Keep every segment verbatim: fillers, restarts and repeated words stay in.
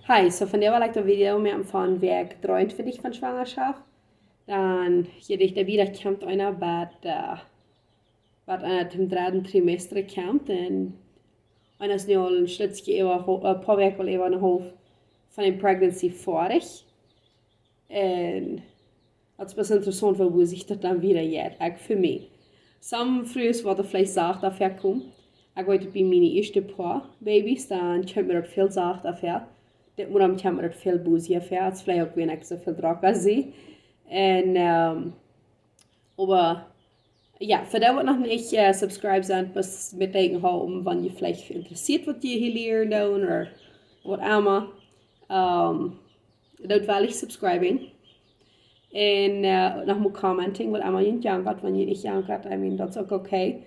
Hi, so vondoag well ekj een Video moaken von Wäakj dreeuntwintich von Schwangerschaft. Dan hia dicht de Video kjemt eena bie, äh, bie eena toom dredden Trimester kjemt. Un eena es nu aul een Stootje äwa, een poa Wäakj aul äwa een haulf von de Pregnancy foadich. Un daut es best interessaunt, woo sikj daut dan wieda jeit, uk fa mie. Some Frues woaren veleicht sacht doafäa komen. Ekj weet, bie miene ieeschte poa Babys, dan kjemt mie daut väl sacht doafäa. Dit Mol kjemt mie daut väl boozy doafäa, daut es veleicht uk, wiels ekj soo väl drock sie. Un, ähm, oba jo, fa dee waut noch nich, äh, subscribed sent, bloos met denkjen, wan jie veleicht interessiert, waut jie hia lieren doonen, ooda waut emma. Ähm, daut well ekj subscriben. Un, äh, noch mol commenting, waut emma jie jankat, wan jie nich jankat, I mean, daut es uk okay.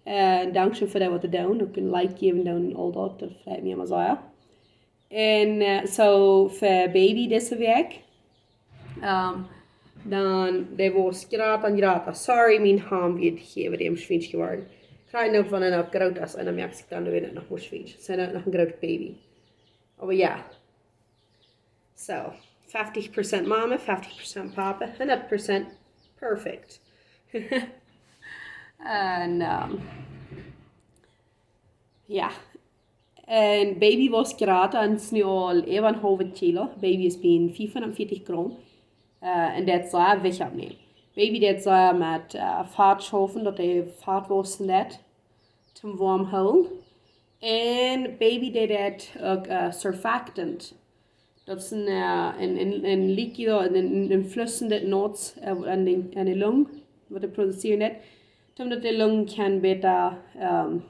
Äh, dankscheen fa dee waut doonen, uk een Like jäwen doonen un aul daut, daut freit mie emma sea. Un, äh, so, fa Baby dise Wäakj, ähm, dan, dee woat jrata un jrata. Sorry, mien Hamd wia hia äwa däm Schwiensch jeworden. Kjrieech noch von eena groot es, un dan moak ekj dan wada noch mol Schwiensch. Sent noch een groot Baby. Oba jo. So, fifty percent Mama, fifty percent Papa, hundert percent perfect. Un, ähm, jo. Un Baby woat jrata un es nu aul äwa een haulf Kilo. Baby es bie fiefhundatveatich Gram. Äh, un daut es sea wichtich oppnämen. Baby daut sea met, äh, Fat schaufen, daut dee Fat wausen deit toom woam hoolen. Un Baby daut deit uk, äh, surfactant. Daut es een, äh, een, een, een líquido, een, een, een flussende Nots, äh, aun de, aun de Lung, waut dee produzieren deit. Toom daut de Lung kaun bäta, ähm,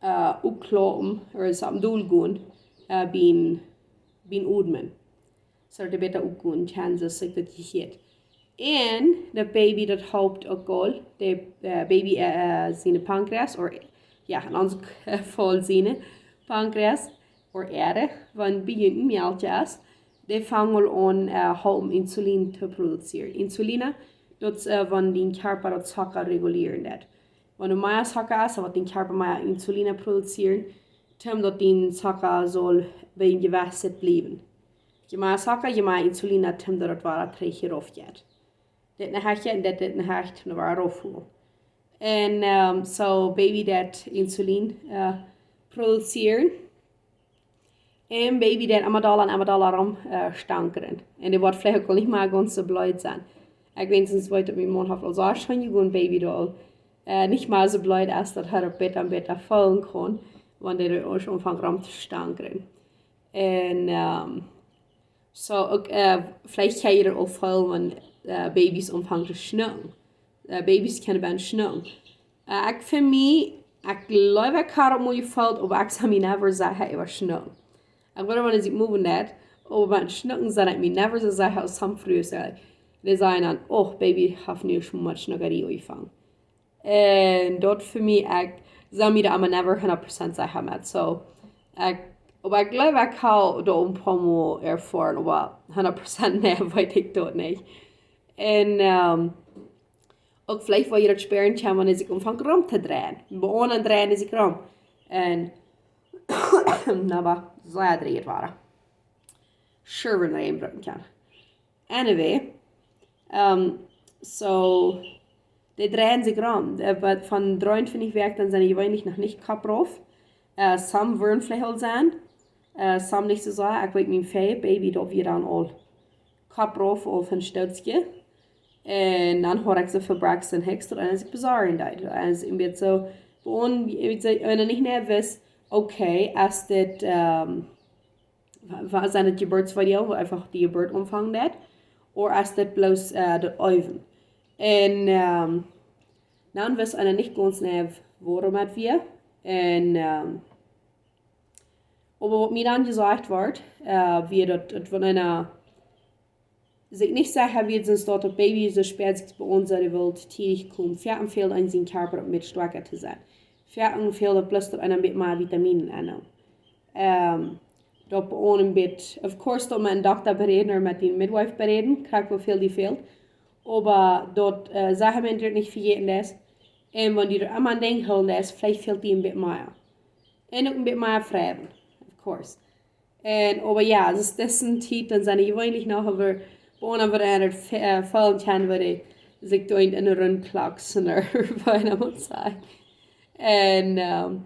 äh, opkloppen, ooda soo aum Dol gonen, äh, bie, bie odmen. Soo daut dee bäta opgonen kaun, soo aus ekj daut jehieet. Un daut Baby daut halpt uk aul, daut, äh, Baby, äh, siene Pankreas, ooda, jo, en ons Faul siene Pankreas, ooda äare, wan bie een Mejal es, dee fangen aul aun, äh, halpen Insulin to produzieren. Insulin, daut es, äh, wan dien Kjarpa daut Zocka regulieren deit. Wan du mea Zocka hast, woat dien Kjarpa mea Insulin produzieren, toom daut dien Zocka saul bie een jewesset bliewen. Je mea Zocka, je mea Insulin, toom daut daut wada trigj hia rauf jeit. Dit no hecht un dit, dit no hecht, dan wada rauf. Un, ähm, so Baby deit Insulin, äh, produzieren. Un Baby deit emma dolla un emma dolla rom, äh, stankren. Un dee woat veleicht uk nich mea gaunz soo bleed sennen. Ekj weens weet, daut mien Maun haft aul soo scheen jegonen, Baby doll, äh, nich mea soo bleed es, daut hee daut bäta un bäta feelen kaun, wan dee aunfangt rom to stankren. Un, ähm, so uk, äh, veleicht kjenn jie daut aul feelen, wan, äh, Babys aunfangen to schnucken. Äh, Babys kjennen bie schnucken. Äh, ekj fa mie, ekj jleew, ekj hab daut mol jefeelt, oba ekj sie mie never secha äwa schnucken. Ekj weet, wan ekj move deit, oba bie schnucken sie ekj mie never soo secha aus some Frues. Dee sajen dan: "Och, Baby haft nu aul met Schnuckerie aunjefongen." Un daut fa mie, ekj sie mie doa emma never hundat Prozent secha met. So, ekj, oba ekj jleew, ekj hab daut een poa Mol erfoaren, oba hundat Prozent nä, weet ekj daut nich. Un, ähm, uk veleicht, woo jie daut spieren kjennen, wan eena sikj aunfangt rom to dreien. Bie aundre dreien sikj rom. Un, na, oba, soo dreid et wada. Sure, wan eena brucken kaun. Anyway, ähm, so, dee dreien sikj rom. Äh, oba von dreeuntwintich Wäakj, dan sent dee jeweenlich noch nich Kopp rauf. Äh, some woaren veleicht aul sennen. Äh, some nich soo sea. Ekj weet, mien Fee, Baby, daut wia dan aul Kopp rauf aul een Stootje. Un dan haud ekj soo väl Braxton Hicks, daut eena sikj besorjen deed. Daut eena sikj een bät soo, woo, woo eena nich mea wist, okay, es dit, ähm, wa-, wa-, sent dit Jeburtsvideos, woo eefach de Jeburt aunfangen deit, ooda es dit bloos, äh, daut Äwen? Un, ähm, dan wist eena nich gaunz nä, woarom et wia. Un, ähm, oba waut mie dan jesajcht wort, äh, wia daut, daut wan eena sikj nich secha wia, sent daut daut Babys soo spät sikj bie ons opp de Welt tiedich komen, foaken fält eena sien Kjarpa om met stoakja to sennen. Foaken fält daut bloos daut eena een bät mea Vitaminen aunnemt. Ähm, daut bie ons een bät, of course, daut met een Dokta beräden ooda met de Midwife beräden, krakjt woo väl die fält. Oba daut, äh, secha mie daut nich vejäten es. Un wan du doa emma aun denkjst, es, veleicht fält die een bät mea. Un uk een bät mea Fräd, of course. Un, oba jo, daut es dise Tiet, dan sent dee jeweenlich noch äwa, bonen äwa äare Fe-, äh, Fellen kjennen, wua dee sikj doa en eene Rund klaksen, ooda woo eena mott sajen. Un, ähm,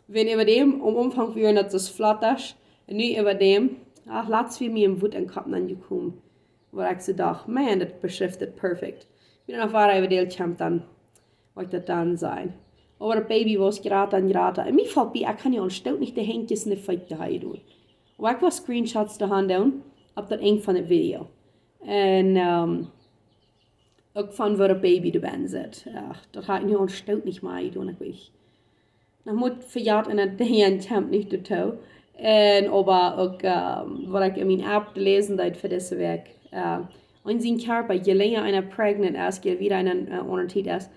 wan äwa däm, aum Aunfank wia daut soo flott es, un nu äwa däm, ach, latst wia mie een Wuat em Kopp aunjekomen, wua ekj soo docht, Maun, daut beschrift et perfekt. Wan noch wada äwa däm kjemt, dan woat daut dan sennen. Oba daut Baby woat jrata un jrata. Un mie felt bie, ekj kaun je aunstoot nich de Henjes en de Feet jehaut doonen. Oba ekj woa Screenshots doavon doonen, opp daut Enj von daut Video. Un, ähm, uk von wua daut Baby doabennen sitt. Jo, daut haud ekj je aunstoot nich mea jedonen, ekj weet. Noch mott vejat en daut Dinkj kjemt nich doatoo. Un oba uk, ähm, waut ekj en miene App jeläsen haud fa dise Wäakj. Äh, en sien Kjarpa, je lenja eena pregnant es, je wieda eena, äh, aundre Tiet es,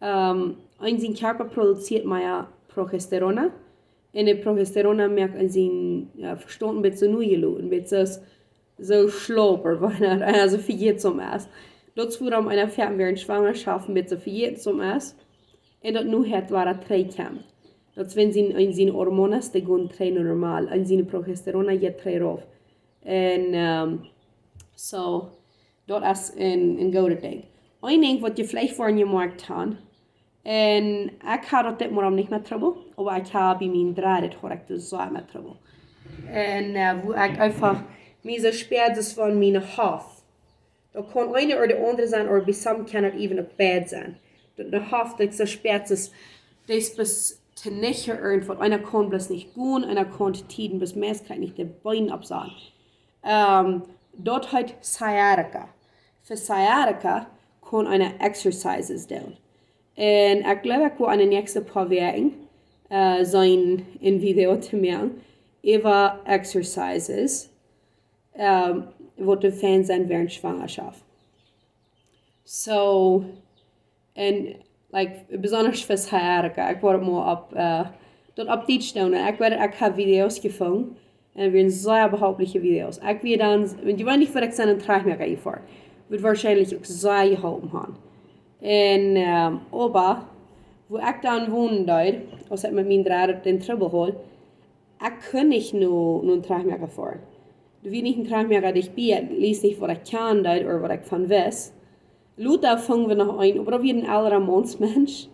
ähm, en sien Kjarpa produzieet mea Progesterona. Un de Progesterona moakt en sien, äh, Vestaunt een bät soo nojeloten, een bät soo, soo schlapper, wan eena, eena soo vejätsom es. Daut es wuarom eena foaken wäarent Schwangerschaft een bät soo vejätsom es. Un daut nu haft wada trigj kjemt. Daut es wan sien, en sien Hormonen, dee gonen trigj no normal. En sien Progesterona jeit trigj rauf. Un, ähm, soo, daut es een, een goodet Dinkj. Een Dinkj waut jie veleicht woaren jemoakjt haben, un ekj haud daut dit Mol nich met Trubbel, oba ekj haud bie mien dreddet, haud ekj doa sea met Trubbel. Un, äh, wua ekj eefach mie soo späad es von miene Hoof. Daut kaun eene ooda de aundre sennen, ooda bie some kaun et even uk beid sennen. Daut de Hoof, daut soo späad es, daut es bloos to nich irjentwaut. Eena kaun bloos nich gonen, eena kaun to Tieden bloos meist krakjt nich de Been oppsaten. Ähm, daut heet Sciatica. Fa Sciatica kaun eena Exercises doonen. Un ekj jleew, ekj woa en de näakjste poa Wäakjen, äh, soo een Video to moaken äwa Exercises, ähm, waut fein sent wäarent Schwangerschaft. Soo, un, like, besonda fa Sciatica, ekj woa daut mol opp, äh, daut opp Dietsch doonen. Ekj weet, ekj hab Videos jefungen. Un daut wieren sea behjelpliche Videos. Ekj wia dan, wan jie weeten nich waut ekj sie, een Trajchtmoaka jefoaren. Wudd woarschienlich uk sea jeholpen haben. Un, ähm, oba, wua ekj dan wonen deed, aus ekj met mien dreddet en Trubbel haud, ekj kunn nich no, no een Trajchtmoaka foaren. Doa wia nich een Trajchtmoaka dicht bie, at least nich waut ekj kjand ooda waut ekj von wist. Lota fungen wie noch een, oba daut wia een elra Maunsmensch.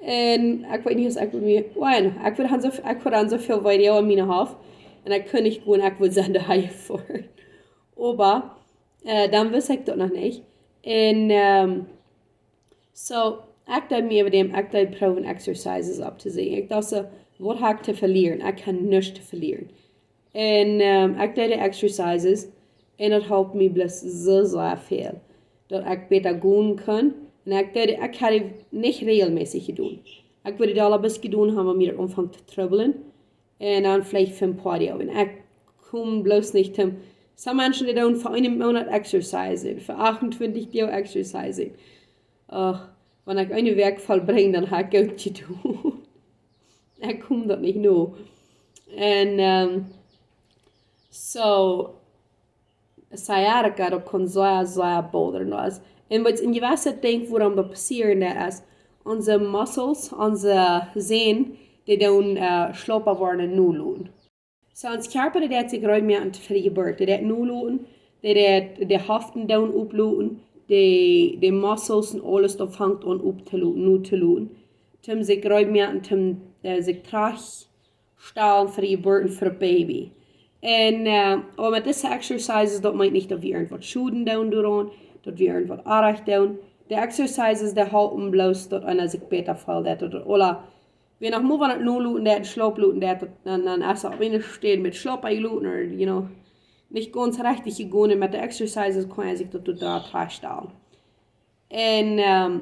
Un ekj weet nich, aus ekj mie, well, ekj wull dan soo, ekj wull dan soo väl Video en miene Hoof. Un ekj kunn nich gonen, ekj wull sennen, doa hia foaren. Oba, äh, dan wist ekj daut noch nich. Un, ähm, soo, ekj deed mie äwa däm, ekj deed proowen Exercises opptosajen. Ekj docht soo, waut hab ekj to velieren? Ekj hab nuscht to velieren. Un, ähm, ekj deed de Exercises un daut holp mie bloos soo, soo väl. Daut ekj bäta gonen kunn. Un ekj deed, ekj haud et nich rejelmässich jedonen. Ekj wull daut aul een bät jedonen haben, wan mie daut aunfunk to trubblen. Un dan veleicht fa een poa Doag. Un ekj kom bloos nich toom. Some Menschen, dee doonen fa eenen Moonat Exercise, fa achtuntwintich Doag Exercise. Och, wan ekj eene Wäakj vollbrinj, dan hab ekj goot jedonen. Ekj kom daut nich no. Un, ähm, soo, Sciatica, daut kaun sea, sea bothern, daut es. Un waut een jewesset Dinkj, wuarom daut passieren deit, es, onse Muscles, onse Sänen, dee doonen, äh, schlappa woaren un noloten. Soo, ons Kjarpa, dee deit sikj reed moaken fa de Jeburt. Dee deit noloten, dee deit de Hoften doonen oploten, de, de Muscles un aules, daut fangt aun optoloten, notoloten. Toom sikj reed moaken, toom, äh, sikj trigj stalen fa de Jeburt un fa daut Baby. Un, äh, oba met dise Exercises, daut meent nich daut wie irjentwaut Schoden doonen doaraun, daut wie irjentwaut oajch doonen. De Exercises, dee halpen bloos daut eena sikj bäta feelt, daut daut aula, wan noch mol wan et noloten deit, schlappa loten deit, daut, dan, dan es et opp eene Städ met schlappa jeloten, or, you know, nich gaunz rechtich jegonen. Met de Exercises kaun eena sikj daut doa trigj stalen. Un, ähm,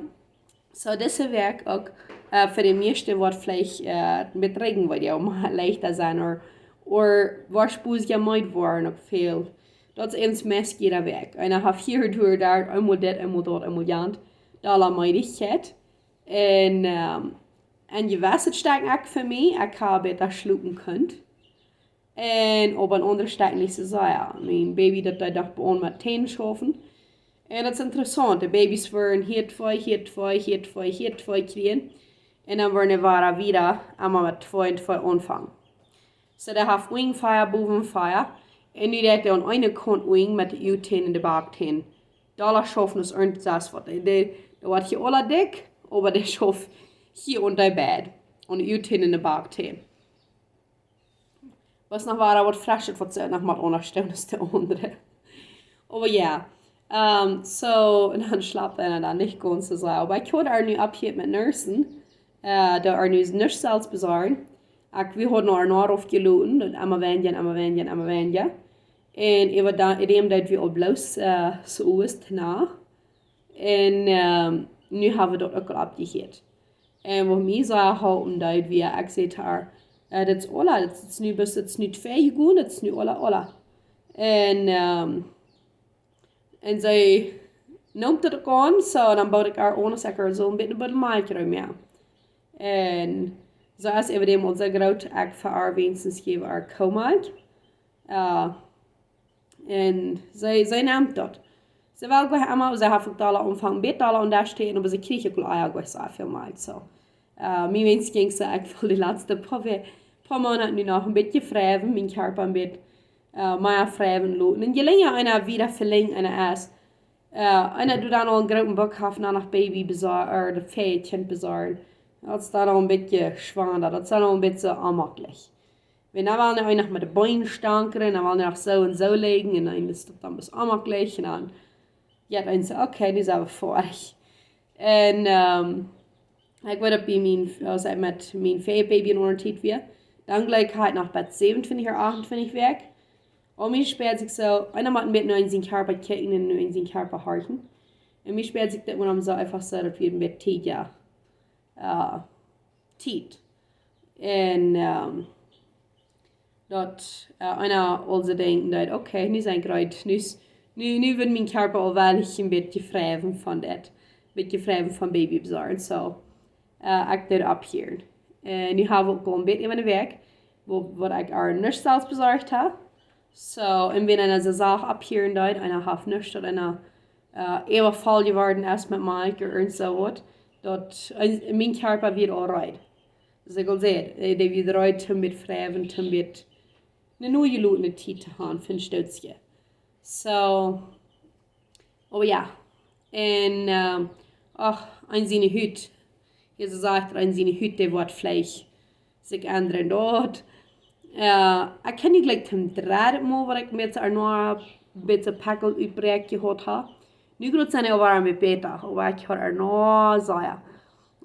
soo dise Wäakj uk, äh, fa de mieeschte woat veleicht, äh, met Rigjen woat je mol leichta sennen, or, or woat Spoos je meed woaren uk väl. Daut es eent meist jiede Wäakj. Eena haft hia doa, doa, eemol dit, eemol daut, eemol jant. De aule Meedichkjeit. Un, ähm, een jewesset Stekj uk fa mie, ekj hab bäta schlopen kunt. Un opp een aundret Stekj nich soo sea. Mien Baby, daut deed noch aun met Tänen schaufen. Un daut es interessaunt. De Babys woaren hia twee, hia twee, hia twee, hia twee kjrieen. Un dan woaren dee wada, wada emma met twee un twee aunfangen. So, dee haft unjen fea, bowen fea. Un nu deit dee aun eene Kaunt unjen met de Utennen un de Backtennen. Dolla schaufen aus irjent waut. Dee, dee, dee woat hia aula dikj, oba dee schauft hia aun de beid. Aun de Utennen un de Backtennen. Waut noch wada waut fresch, waut see noch mau aundasch doonen aus de aundre. Oba jo. Ehm, so, un dan schlapt eena dan nich gaunz soo sea. Oba ekj haud ar nu oppjehieet met nursen. Eh, daut ar nu nuscht selfst besorjen. Ekj, wie hauden ar noch aufjeloten, daut emma weinja, emma weinja, emma weinja. Un äwa da, äwa däm daut wie aul bloos, eh, soo es to Nacht. Un, ehm, nu hab wie daut uk aul oppjehieet. Un waut mie sea holpen deed, wia, ekj säd to ar, eh, daut es aula, daut es nu, best, daut es nu twee jegonen, daut es nu aula, aula. Un, ehm, un see nemt daut uk aun, so, dan bood ekj ar aun, aus ekj ar soo een bät een bät Malkj rum, jo. Un soo es äwa däm aul soo groot, ekj fa ar weens jäw ar Koomalkj. Eh, un see, see nemt daut. See well jlikj emma, see haft uk dolla aunjefongen, bät dolla aun daut to äten, oba see kjrieech uk aul, ah jo, jlikj soo väl Malkj, so. Eh, mie weens jinkj soo, ekj well de latste poa We-, poa Moonat nu noch een bät wrieen, mien Kjarpa een bät, eh, mea wrieen loten. Un je lenja eena wieda velenjd eena es, eh, eena deit dan aul een grooten Buck haben, dan noch Baby besorjen, ooda daut Kjint besorjen. Daut es dan aul een bät schwoa, daut es dan aul een bät onjemaklich. Wan dan well eena noch met de Been stankren, dan well eena noch soo un soo lijen, un dan es daut dan bät onjemaklich, un dan, jo, dan es, okay, nu sent wie foadich. Un, ehm, ekj weet daut bie mien, aus ekj met mien väajet Baby en onre Tiet wia, dan jlikj haud ekj noch bat säwenuntwintich ooda achtuntwintich Wäakj. Un mie späad sikj soo, eena mott een bät no sien Kjarpa kjikjen un no sien Kjarpa horchen. Un mie späad sikj daut, wan eena soo eefach soo, daut wia een bät Tiet, jo. Eh, Tiet. Un, ehm, daut, eh, eena aul soo denkjen deed, okay, nu sie ekj reed, nu es, nu, nu woat mien Kjarpa aul weinich een bät wrieen von dit, een bät wrieen von Baby besorjen, so, eh, ekj deed opphieren. Un nu hab wie uk aul een bät äwa eene Wäakj, waut, waut ekj ar nuscht selfst besorcht hab. So, un wan eena soo Sachen opphieren deed, eena haft nuscht, daut eena, eh, äwa voll jeworden es met Malkj ooda irjent soo waut, daut, eh, mien Kjarpa wia aul reed. Soo ekj aul säd, eh, dee wia reed om met wrieen, om met eene nuje lotne Tiet to haben, fa een Stootje. So, oba jo. Un, ehm, och, aun siene Hut. Hia soo sajcht eena, aun siene Hut, dee woat veleicht sikj endren doa. Eh, ekj kjenn nu jlikj daut dredde Mol, waut ekj met soo een bät Pekjel utbräakjen jehaut hab. Nu jrod sent dee aul een bät bäta, oba ekj haud ar noch sea.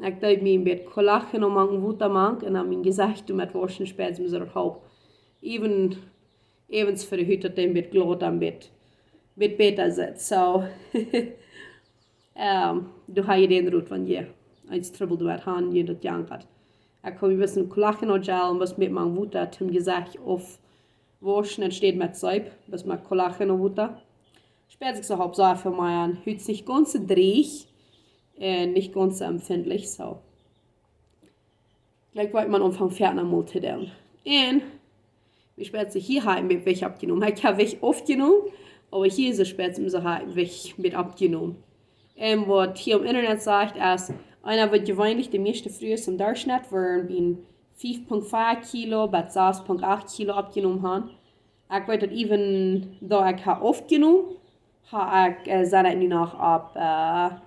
Ekj deed mie een bät Kollagen un mank Wota mank, un dan mien Jesecht doamet wauschen, späd mie soo daut halpt. Äwen, äwens fa de Hut, daut dee een bät glaut un bät, bät bäta sitt. So, ehm, doa hab jie dän Rot, wan jie eent Trubbel doamet haben, jie daut jankat. Ekj hab een bät Kollagen un Gel un waut met mank Wota toom Jesecht aufwauschen, enne Städ met Seep, waut met Kollagen un Wota. Späd sikj soo halpt soo väl mea aun. Hut es nich gaunz soo dreich un nich gaunz soo empfindlich, so. Jlikj woat eena aunfangen, foadich mol to doonen. Un mie späd sikj, hia hab ekj een bät Jewicht oppjenomen. Ekj hab Jewicht oppjenomen, oba hia es späd sikj soo hab ekj Jewicht oppjenomen. Un waut hia oppem Internet sajcht, es, eena woat jeweenlich, de mieeschte Frues em Derchschnitt woaren bie fief Punkt fief Kilo bat sas Punkt acht Kilo oppjenomen haben. Ekj weet daut, äwen doa ekj hab oppjenomen, hab ekj, eh, sie ekj nu noch opp, eh,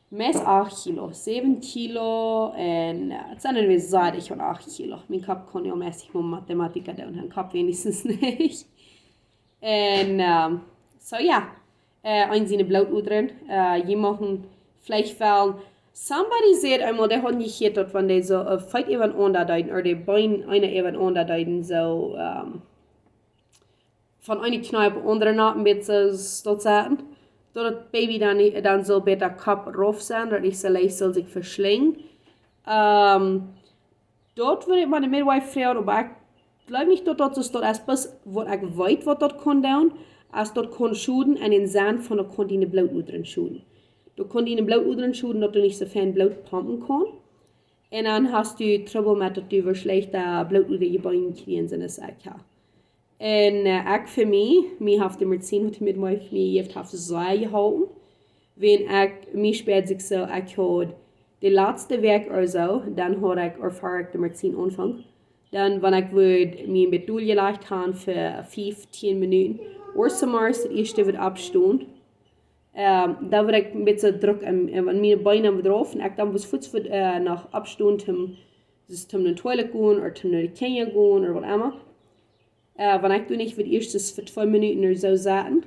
meist acht Kilo, säwen Kilo un, eh, et sent nu wada sas Kilo. Mien Kopp kaun jo meist nich mea Mathematik doonen, mien Kopp weens nich. Un, ehm, so jo, eh, aun siene Blootodren, eh, jie motten veleicht wellen, somebody said eemol, dee haud jehieet daut wan dee soo, eh, Feet äwa eent aundadeeden, ooda dee Been eent äwa eent aundadeeden, soo, ehm, von eene Kjnee opp de aundre no een bät soo daut setten, daut daut Baby dan nich, dan soo bäta Kopp rauf sennen, daut nich soo leicht saul sikj veschlingen. Ehm, daut wudd ekj mau de Midwife froagen, oba ekj jleew nich daut daut soo es, bloos waut ekj weet waut daut kaun doonen, es daut kaun schoden un en Senn von daut kaun diene Blootodren schoden. Daut kaun diene Blootodren schoden, daut du nich soo fein Bloot pompen kaust. Un dan hast du Trubbel met daut du woascht leichta Blootodren jebungen kjrieen, soo aus ekj hab. Un, eh, ekj fa mie, mie haft de Medizin waut de Midwife mie jejäft haft sea jeholpen. Wan ekj, mie späd sikj soo, ekj haud de latste Wäakj ooda soo, dan haud ekj, ea ekj de Medizin aunfunk, Dan, wan ekj wudd mie een bät dol jelajcht han fa fief, tieen Minuten, ooda soo mau daut ieeschte wudd oppstonen, dan wudd ekj een bät Druck aun, aun miene Been wudd rauf un ekj dan wudd fuaz wudd noch oppstonen, toom, toom no de toilet gonen ooda toom no de Kjinja gonen ooda waut emma. Wan ekj doa nich wudd ieescht fa twee Minuten ooda soo sitten,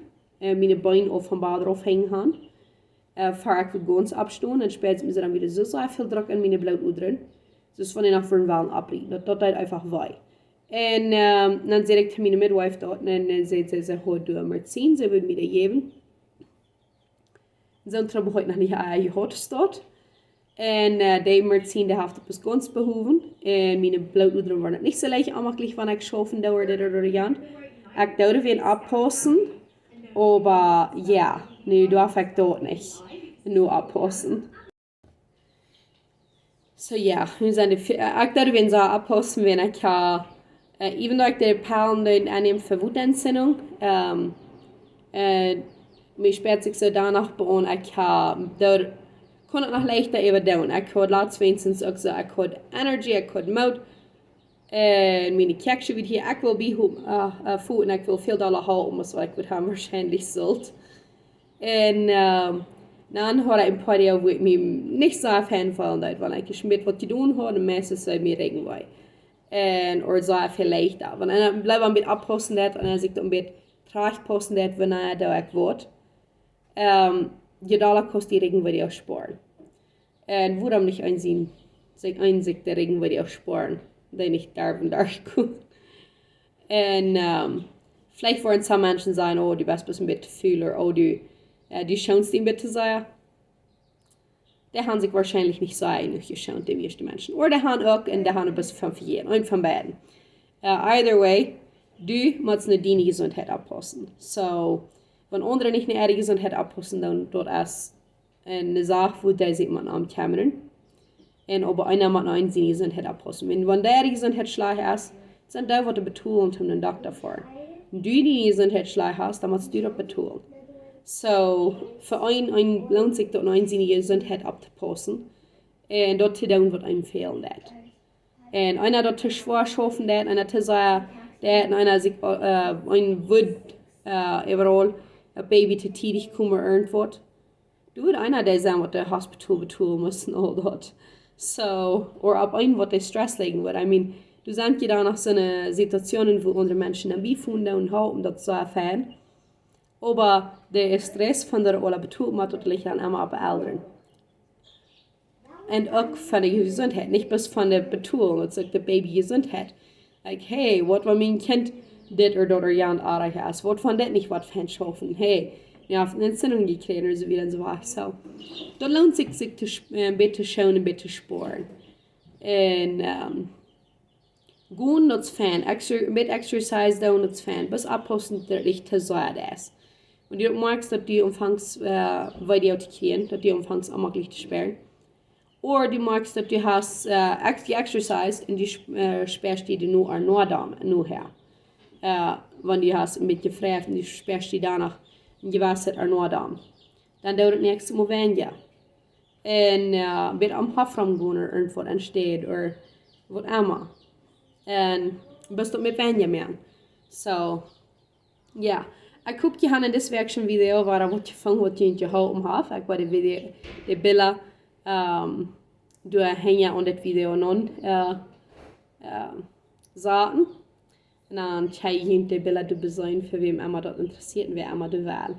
miene Been opp daut Bad rauf henjen han, ver ekj wudd gaunz oppstonen, dan spält mie dan wada soo sea väl Druck aun miene Blootodren, soo aus wan dee noch wudden wellen opprieten. Daut, daut deed eefach wee. Un dan säd ekj to miene midwife daut, un dan säd see, see haud doa Medizin, see wudd mie dee jäwen. Soon Trubbel haud ekj noch nich jehaut, daut. Un dee Medizin, dee haft daut bloos gaunz behowen, un miene Blootodren woaren nich soo leicht onmaklich, wan ekj schaufen doo ooda dit ooda jant. Ekj doo doawäajen oppaussen, oba jo, nu doaf ekj daut nich, nu oppaussen. Soo jo, nu sent de, ekj doo doawäajen soo oppaussen, wan ekj ha, even though ekj de Pellen doo aunnämen fa Wutenentzündung, mie spält sikj soo doano aun, ekj ha, doa kunn ekj noch leichta äwadoonen. Ekj haud latst weens uk soo, ekj haud Energie, ekj haud Moot, un miene Kjäakjsche wia hia, ekj wull bie, foten, ekj wull väl dolla hoolen aus waut ekj wudd han woarschienlich sult. Un dan haud ekj een poa Doag, wua ekj mie nich soo fein feelen deed, wan ekj jeschmitt waut jedonen haud, un meistens deed mie Rigjen wee. Un ooda soo väl leichta. Wan eena bloos een bät oppaussen deit, un eena sikj een bät trajchtpaussen deit, wan eena doa ekj woat, je dolla kaust die Rigjen wada spoaren. Un wuarom nich eensich, sikj eensich de Rigjen wada spoaren, dee nich derwen derchkomen. Un veleicht woaren some Menschen sajen, oh, du best bloos een bät ful, ooda, oh, du, du schoonst die een bät soo sea. Dee han sikj woarschienlich nich soo jenuach jeschont, de mieeschte Menschen. Ooda dee han uk, un dee han een bät von vejäten, eent von beiden. Either way, du motst no diene Jesuntheit oppaussen. Soo, wan aundre nich no äare Jesuntheit oppaussen, dan daut es eene Sach, wua dee sikj motten om kjemmren. Un oba eena mott no eenem siene Jesuntheit oppaussen. Wan, wan diene Jesuntheit schlajcht es, sent dee waut to betolen toom no dän Dokta foaren. Wan du diene Jesuntheit schlajcht hast, dan motst du daut betolen. Soo, fa een, een loont sikj daut, no eenem siene Jesuntheit opptopaussen. Un daut to doonen waut eenem fälen deit. Un eena daut to schwoa schaufen deit, eena to sea deit, un eena sikj, een wudd äwaraul, een Baby to tiedich komen, irjentwaut. Doa wudd eena dee sennen waut de Hospital betolen must un aul daut. Soo, ooda opp eenen waut dee Stress läajen wudd. I mean, doa sent je dan noch soone Situationen, wua aundre Menschen dan bie fonen un halpen, daut es sea fein. Oba de Stress von daut aules betolen, daut licht dan emma opp de Elren. Un uk von de Jesuntheit, nich bloos von de betolen, daut es uk de Baby Jesuntheit. Like, hey, waut wan mien Kjint dit ooda daut ooda jant oajch es? Waut wan dit nich waut fein schaufen? Hey, jie haben eene Entzündung jekjräajen ooda soo wieda un soo wieda. Soo, daut loont sikj, sikj to, een bät to schonen, een bät to spoaren. Un gonen, daut es fein. Exer-, een bät exercise doonen, daut es fein. Bloos oppaussen, daut daut nich to sea es. Wan du daut moakst, daut du aunfangst wee to kjrieen, daut du aunfangst onmaklich to spieren. Ooda du moakst, daut du hast ex-, du exercised un du spieescht die doano noch doa, nohäa. Wan du hast een bät jefreit un du spieescht die doano noch een jewesset doano doa. Dan doo daut näakjste Mol weinja. Un een bät aum Hoff romgonen ooda irjentwaut aunstaut ooda waut emma. Un bloos daut met weinja moaken. Soo, jo. Ekj hop, jie haben en dise Wäakj sien Video wada waut jefungen, waut junt jeholpen haft. Ekj woa de Video, de Bilda, doa hinja aun dit Video aun saten. Un dan kjenn jie de Bilda doa beseenen, fa wäm emma daut interessieet un wäa emma daut well.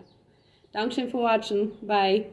Dankscheen fa watchen. Bye.